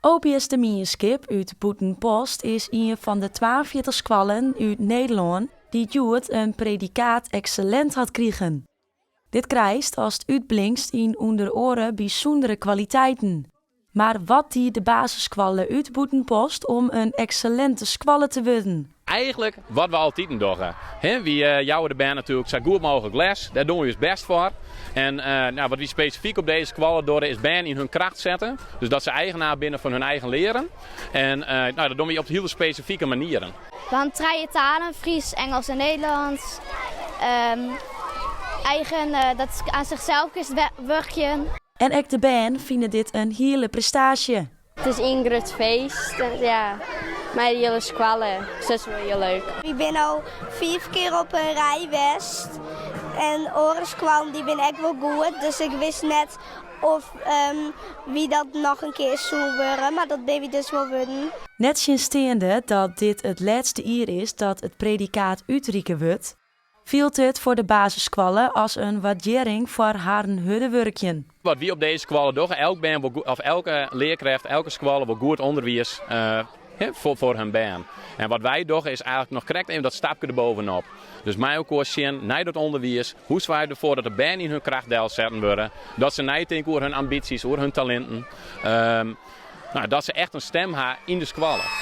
OBS De Mienskip út Bûtenpost is ien fan de 42 skoallen út Nederlân dy't hjoed in predikaat eksellint hat krigen. Dit krijst ast útblinkst yn ûnder oare bysûndere kwaliteiten. Mar wat die de basisskoalle út Bûtenpost om in eksellinte skoalle te wurden? Eigenlik wat we altiten dogge. Wy jouwe de bern natuerlik sa goed mooglik les. Dêr dogge we ús bêst foar. En nou, wat wy spesifyk op dizze skoalle dogge is bern yn hun kracht sette. Dus dat se eigenaar binne fan hun eigen learen. En nou, dat dogge wy op hiele spesifike manieren. Want trije talen, Frysk, Ingelsk en Nederlânsk. Eigen, dat oan sichsels kinst wurkjen. En ek de bern fine dit in hiele prestaasje. It is ien grut feest, ja, mei de hiele skoalle. Dus dat is wol hiel leuk. Wy binne al fiif kear op in rij west en oare skoallen dy binne ek wol goed, dus ik wist net of wy dat noch in kear soe wurde, mar dat binne wy dus wol wurden. Nettsjinsteande dat dit it lêste jier is dat it predikaat útrikke wurdt, fielt it foar de basisskoalle as in wurdearring foar harren hurde wurkjen. Wat wy op dizze skoalle dogge, elk bern wol, of elke learkrêft, elke skoalle wol goed ûnderwiis foar hun bern. En wat wy dogge is eigenlik noch krekt even dat stapke derbovenop. Dus mei elkoar sjen nei dat ûnderwiis, hoe soargje we derfoar dat de bern yn hun kracht delsetten wurde, dat se neitinke oer hun ambysjes, oer hun talinten. Nou, dat se echt in stim ha yn de skoalle.